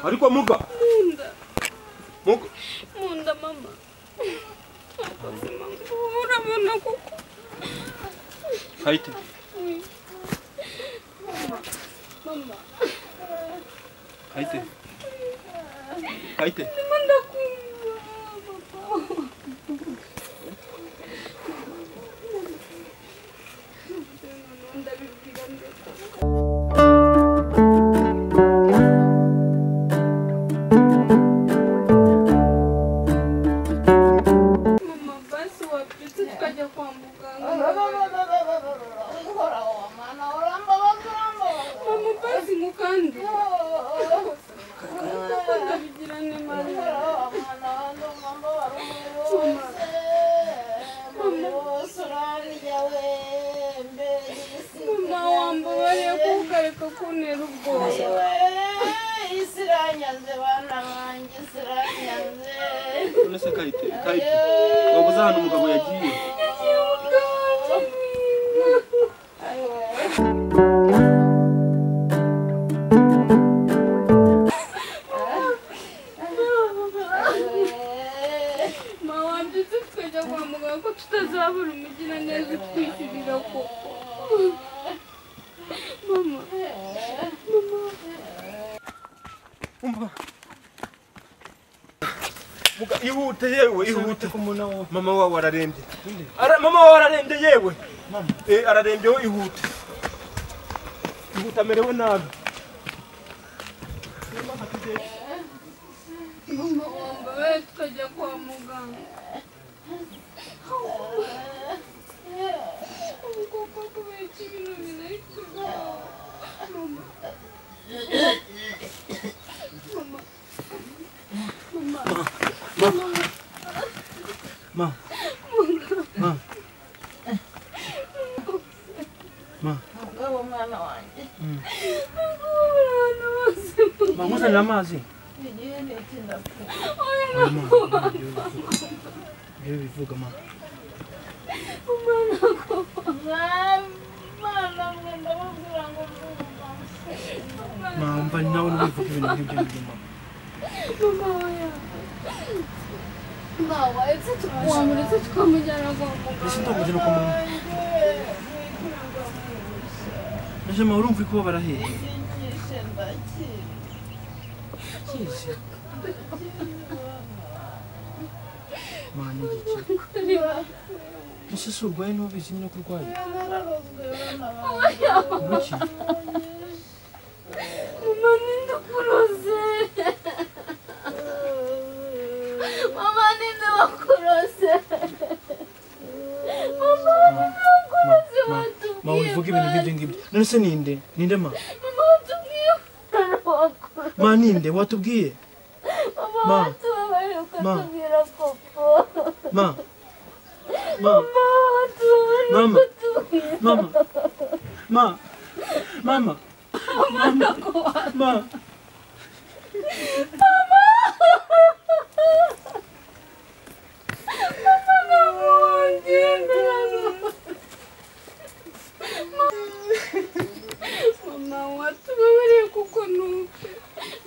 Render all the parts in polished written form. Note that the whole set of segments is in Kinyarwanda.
Ariko muga. Munda. Muga. Munda mama. Urabona kuko. Kayite. Mama. Mama. Kayite. Kayite. Manda kumva papa. Ndabibwira ndetse. Mama basi wabyutse tukajya kwa muganga. Mama basi mukande. Kuko ndabigira n'Imana. Mama wambabariye ko ukareka kuntera ubwoba. None se Kayite, Kayite. Wabuze ahantu umugabo yagiye. Yagiye muganga. Mama wabyutse tukajya kwa muganga ko tutazabura umugiraneza utwishyurira koko. Mama. Mama. Umva. Muga ihute yewe ihute. Mama wawe ararembye. Mama wawe ararembye yewe. Mama. Ararembye we ihute. Ihute amerewe nabi. Mama wambaye tukajya kwa muganga. Kuko kubera ibintu binari kubaho. Mama. Mama. Mama. Ma. Ma. Ma. Mugabo mwana wanjye. Ma nkuzanira amazi. Igihe n'iki ndapfa. Ibyo bivuga ma. Mwana mwe ndababwira ngo mvumva. Ma umva nawe ntubivuge ibintu nk'ibyo ngibyo ma. Mama oya. Mama wamuretse tukamujyana kwa muganga. Ese ndamujyana kwa muganga. Ese ma urumva uri kubabara hehe? Kizi. Ma ni iki? Ese si urwaye ntubizi nyine ko urwaye? Kuki? Mama ninde ukuroze? Mama ninde wakuroze? Mama ninde wakuroze watubwiye? Ma wivuga ibintu nk'ibyo ngibyo. None se ninde? Ninde ma? Mama watubwiye wakuroze. Ma ninde watubwiye? Mama watubabarira ukatubwira koko. Ma. Ma. Mama watubabarira Mama. ukatubwira. Mama. Ma. Mama. Mama. Ma. Mama watubabariye kuko nupfe.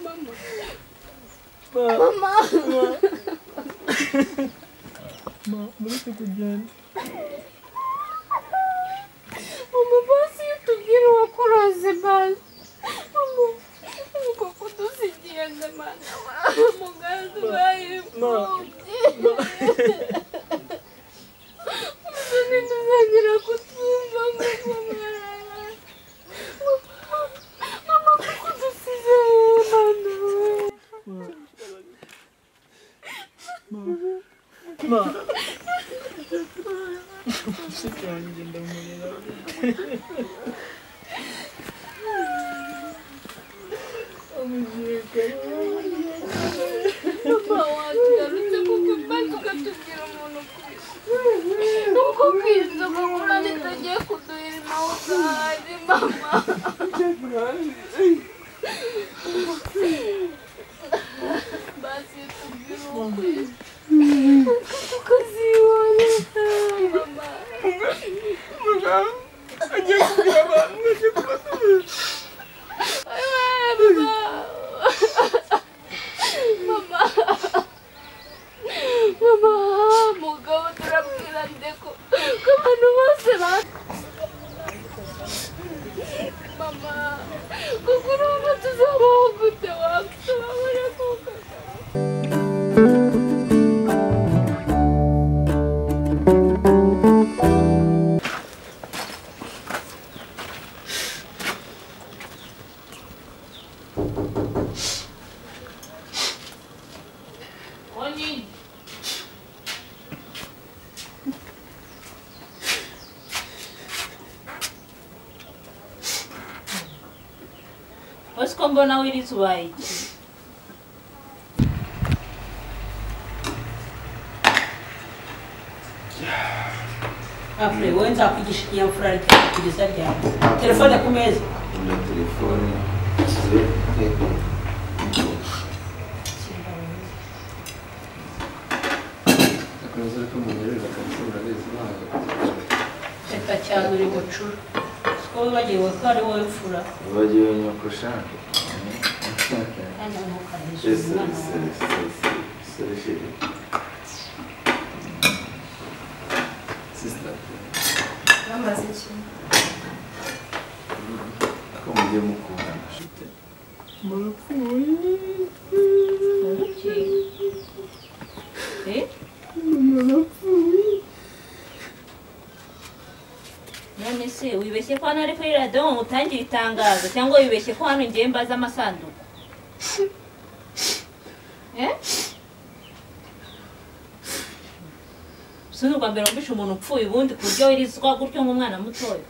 Mama. Mama. Ma, muretse kugenda. Mama basi iyo utubwira uwakuroze basi. Mama, kuko dusigiye ndamana. Muganga tubaye imfubyi. Ntituzongera kutwumva nk'uko mwana. Mama kuko dusize mwana we. Ma. Mushiki wanjye ndamurera. Papa watugarutse kuko basi ukatubwira umuntu kuko kwiza gukura ntitagiye kuduhira imawugahari mama. Basi tubwire ukuri tukazibona mama. Agiye kubwira abantu agiye kubasubiza. Mama. Wese ko mbona wiriza ubaye iki? Afure wowe nzakwigisha ikinyabupfura kugeza ryari? Telefone ku meza. Na telefone. Reka cyane uri bucura. Siko wibagiwe ko ari wowe mfura. Wibagiwe nyoko sha. Kandi ntukanishe umwana wawe. Sister. Bamaze iki? Ko mugiye mukundana. Murapfuye. Eh? Murapfuye. None se wibeshye ko hano ari kuri radiyo ngo utangire itangazo cyangwa wibeshye ko hano ngiye mbaza amasanduku? Eh? Si ubwa mbere wumvishe umuntu upfuye ubundi ku buryo wirizwa gutyo nk'umwana mutoya.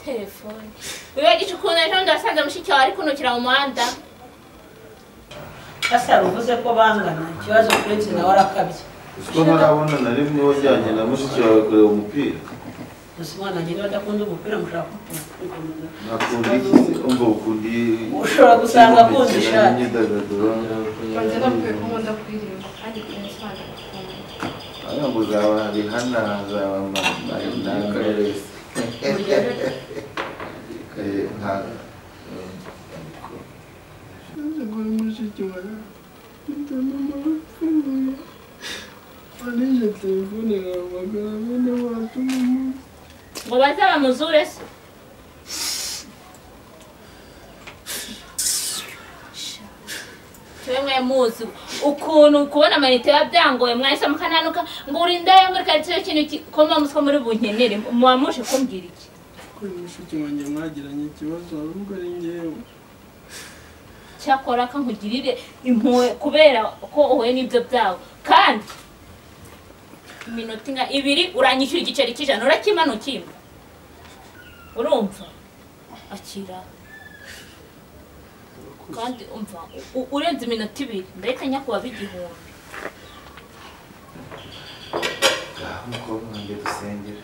Telefone. Wibagisha ukuntu ejo bundi wasanze mushiki wawe ari kunukira mu muhanda. Asa uvuze ko bangana ikibazo Prince nawe arakabye. Uko ntarabona na rimwe wajyanye na mushiki wawe kureba umupira. Gusa umwana wanjye niba adakunda umupira mushaka kumukunda. Nakunda iki se? Umva ukunda ushobora gusanga akunda ishati. Imyidagaduro. Banza nakubwiye ko nkunda kuririmba kandi Prince ntabwo akunda. Aya ngo uzaba Rihanna, uzaba Mercedes. Mushiki wawe mama arapfuye. Anishe telefone ngahamagara bene wacu mama. Ngo baze bamuzure se? Twemwe muzi ukuntu kubona amayinite biba byangoye mwahise mukananuka ngo urinde muri karitsiye ikintu koma muswa muri bunkenere muba muje kumbwira iki? Kuri mushiki wanjye mwagiranye ikibazo ahubwo ari njyewe. Cyakora kankugirire impuhwe kubera ko uhuye n'ibyo byawe kandi iminota inga ibiri uranyishyura igiceri cy'ijana urakimana ukimba urumva akira kandi umva urenze iminota ibiri ndahita nyakuba igihumbi. Umukobwa wanjye dusengere.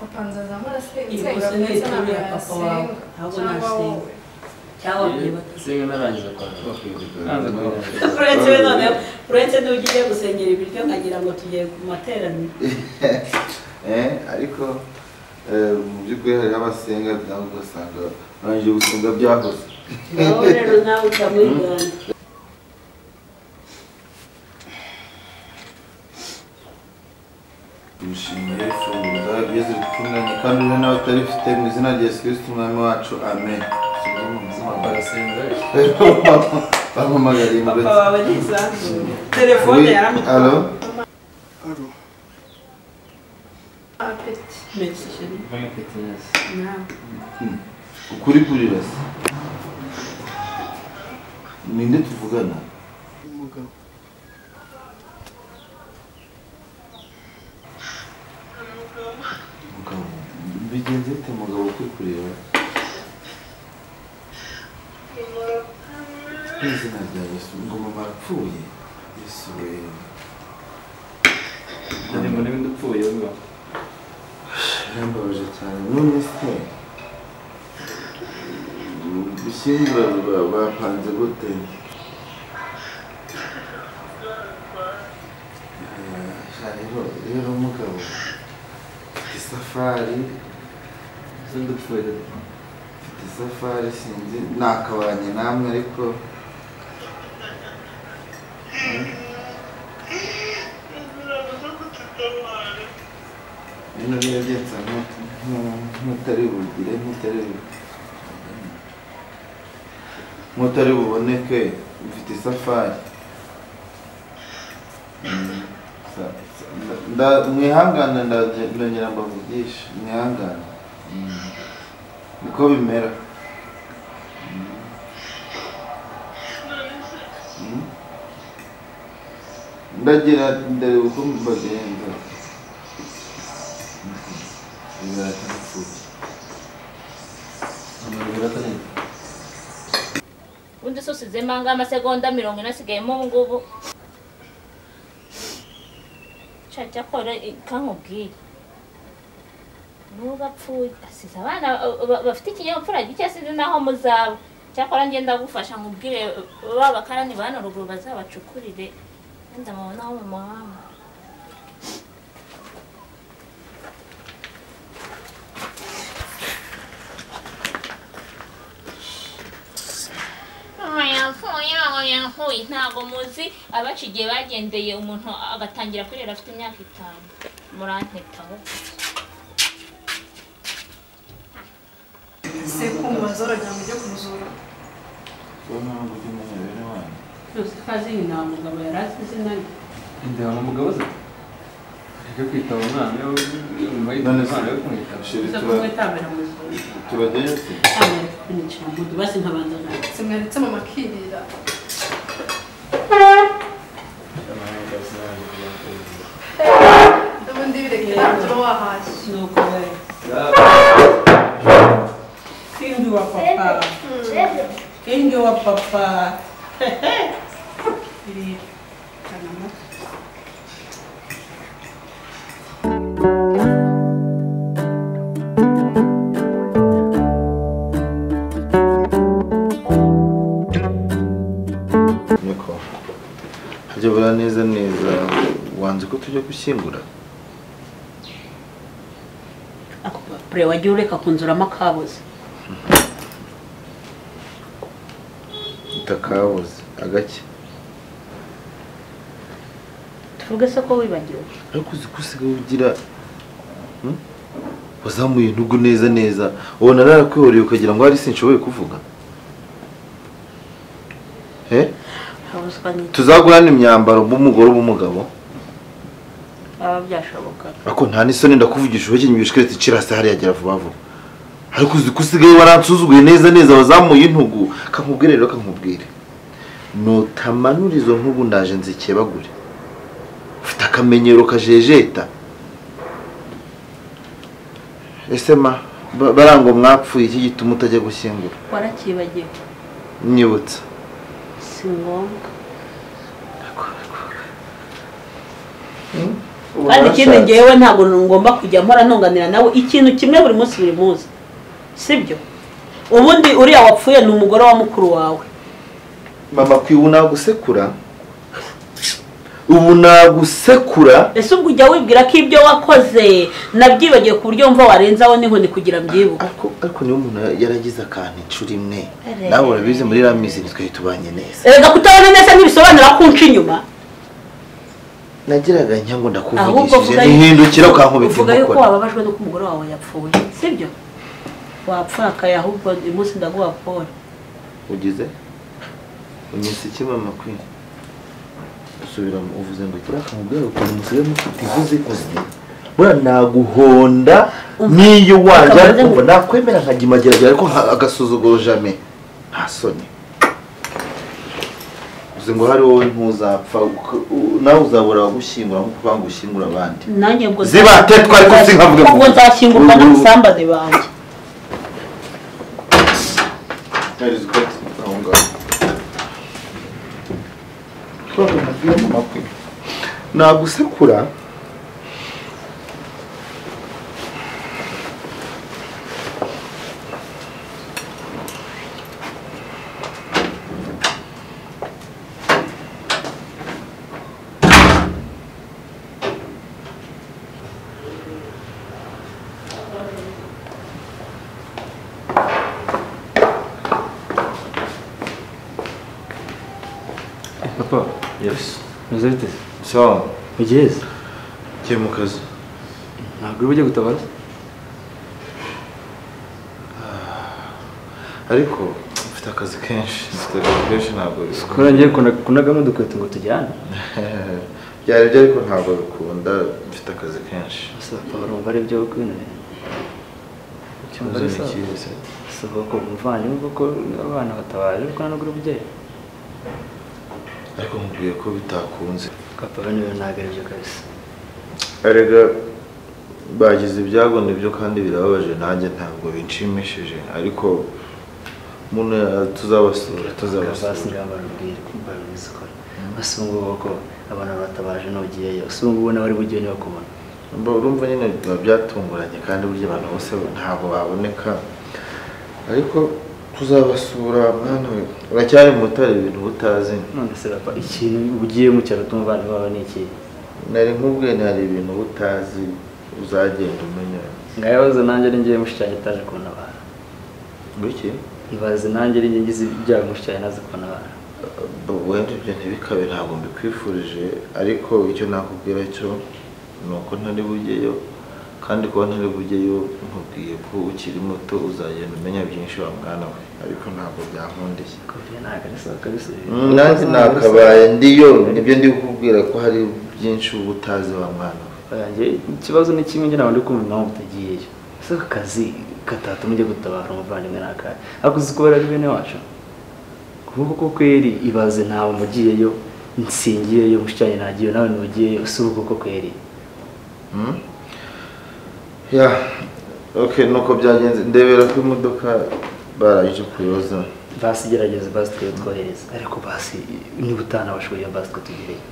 Papa nzazamura senga ndetse ntabwo yasenga cyangwa wowe. Cyangwa niba senga narangiza kwandika. Prince we noneho Prince ntugiye gusengera ibiryo nkagira ngo tugiye ku materaniro. Ariko mu by'ukuri hariho abasenga nawe ugasanga barangije gusenga byahoze. Nawe rero nawe ukamwigana. Dushimiye ifunguro ryiza ritunganye kandi uriho nawe utarifite mu izina rya Yesu Kristo umwami wacu amen. Bampamagariye mu Papa wawe ni isanzure. Telefone yaramutwaye. Allo? Allo. Apeti. Merci chérie. Bon appétit. Nawe. Ukuri kurira se? Ninde tuvugana? Umugabo. Mugabo, bigenze bite mugabo ukuri kureba? Izina rya Yesu ngo mama arapfuye. Yesu we. Ndi ngo n'ibindi upfuye ngo. Birambabaje cyane. None se gushyingura bapanze gute? Rero mugabo mfite isafari. Mfite isafari sinzi nakabanye namwe ariko bino niyo nsa nk'utari bugire nk'utari buboneke mfite isafari. Mwihangane ndongera mbavugishe mwihangane niko bimera. Ndagira ndareba uko mbagenza. Liberata napfuye. Mama Liberata ni ubundi se usizemo angahe amasegonda 40 asigayemo ubu ngubu. Cyakora kankubwire nubwo apfuye asize abana bafite ikinyabupfura gike, sinzi naho muzaba. Cyakora ngenda gufasha nkubwire ba bakarani ba hano ruguru bazabacukurire wenda mubona aho mu mahanga. Yapfuye ntabwo muzi abaca igihe bagendeye umuntu agatangira kurera afite imyaka 5. Murantetaho se kumubaza uragira ngo ujye kumuzura. Wowe ntabwo ujya umenya bene wanyu. Byose kazi ni nta mugabo yari azi izina rye. Ndeba mu mugabo ze. Reka kwitaba umwana umwana yo kumwitaba. Tubajyayo se? Basi nkabanza nawe. Simweretse mama akirira. Ubundi bireke ntabyo uba wahashye. Nuko we. Kingi wa papa. Kingi wa papa. Niko. Harya buriya neza neza wanze ko tujya gushyingura? Ako pure wagiye ureka kunzuramo akabuze. Utakabuze agake. Tuvuge se ko wibagiwe. Ariko uzi ko usigaye ugira wazamuye intugu neza neza, ubona narakwihoreye ukagira ngo hari sinshoboye kuvuga. Tuzagurana imyambaro b'umugore b'umugabo. Aba byashoboka. Ariko nta n'isoni ndakuvugisha uhekenye ibishikireti icira hasi hariya gera vuba vuba. Ariko uzi ko usigaye waransuzuguye neza neza wazamuye intugu. Kankubwire rero kankubwire. Nutamanura izo ntugu ndaje nzikebagure. Ufite akamenyero kajejeta. Ese ma barango mwapfuye iki gituma utajya gushyingura? Warakibagiwe. Nyibutsa. Si ngombwa. Kandi ikindi ngewe ntabwo ngomba kujya mpora ntunganira nawe ikintu kimwe buri munsi buri munsi, sibyo? Ubundi uriya wapfuye ni umugore wa mukuru wawe. Mama kwibu nagusekura. Ubu nagusekura. Ese ubwo ujya wibwira ko ibyo wakoze nabyibagiwe ku buryo mva warenzaho n'inkoni kugira mbyibuke? Ariko niyo umuntu yaragize akantu inshuro imwe nawe urabizi muri ramizi nitwe tubanye neza. Erega kutabona neza ntibisobanura ko unca inyuma. Nagiraga nyango ndakuvugishije nihindukira ukankubita inkokora. Uvuga yuko inkokora. wababajwe nuko umugore wawe yapfuye, sibyo? Wapfakaye ahubwo uyu munsi ndaguha pole. Ugize unyise iki mama kwi? Subira uvuze ngo kira kamubwira ukuntu musigaye mufite ivuze ikuze. Bura naguhonda niyo wajya kumva nakwemera nkagimageragera ariko agasuzuguro jamais. Nta soni. Uzi ngo hari wowe ntuzapfa nawe uzabura bagushyingura nkuko bangushyingura abandi. Nanjye ubwo ziba te twari ko sinkavuge ubwo nzashyingurwa n'abasambane banjye. Nagusekura. Papa. Yes. Meze bite? Sawa. Ugiye se? Ngiye mu kazi. Ntabwo uri bujye gutabara? Ariko mfite akazi kenshi, mfite akazi kenshi ntabwo bikunda. Ko ngiye kunagamo udukweto ngo tujyane? Byari byo ariko ntabwo bikunda, mfite akazi kenshi. Ese papa urumva ari byo kwino? Ikibazo ni ikihe se? Si uko umuvandimwe kuko abana batabaje ariko nta nubwo uri bujyeyo. Ariko nkubwiye ko bitakunze. Papa bene ntabwo ari byo kabisa. Erega bagize ibyago nibyo kandi birababaje, nanjye ntabwo binshimishije, ariko umuntu tuzabasura tuzabasura. Basungu ko abantu batabaje n'ugiyeyo, usungu ubona bari bugiye ntibakubona. Urumva nyine biba byatunguranye kandi burya abantu bose ntabwo baboneka, ariko tuzabasura mwana we, uracyari muto hari ibintu utazi. None se papa ikintu ugiye mu cyaro tumva abantu baba ni iki? Nari nkubwiye hari ibintu utazi uzagenda umenya. Ngayoze nanjye ari ngiye mushicanye itaje kuntabara. Ngiki? Ibaze nanjye ari ngiye ngize ibyago mushicanye naze kuntabara. Wenda ibyo ntibikabe, ntabwo mbikwifurije, ariko icyo nakubwira cyo ni uko ntari bujyeyo, kandi kuba ntari bujyeyo nkubwiye ko ukiri muto uzagenda umenya byinshi wa mwana we, ariko ntabwo byankundiye. Nanjye nakabaye ndiyo, nibyo ndi kukubwira ko hari byinshi uba utazi wa mwana we. Ikibazo ni kimwe, njye ntabwo ndi kumva impamvu utagiyeyo. Ese aka kazi katatuma ujya gutabara umuvandimwe ni akahe? Ariko uzi ko bari bene wacu? Kuko koko kweri ibaze ntawe mugiyeyo, nsingiyeyo, mushicanye nagiyeyo, nawe ntugiyeyo, si uko koko kweri. Ya, okay, nuko byagenze. Ndebera ko imodoka barangije kuyoza. Basi gerageza basi twe twohereza, ariko basi niba utanabashoboye basi twe tugereyo.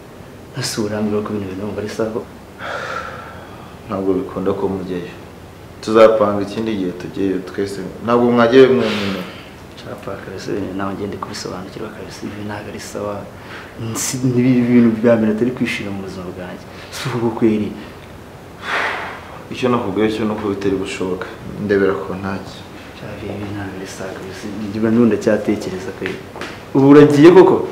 Nasura mbere ko ibintu bintu bari sawa. Ntabwo bikunda ko mugeyo. Tuzapanga ikindi gihe tugeyo twese. Ntabwo mwagiye mwe. Chapa kabisa nawe ngende kubisobanukirwa kabisa, ibi ntabwo ari sawa. Ni ibintu bya mbere atari kwishira mu buzima bwanjye. Si uko kweri. Icyo nakubwiye cyo nuko bitari bushoboka. Ndebera ko ntacyo. Cyari ibi ntabwo ari sawa kabisa. Ngiba nunda cyatekereza kweri. Ubu uragiye koko?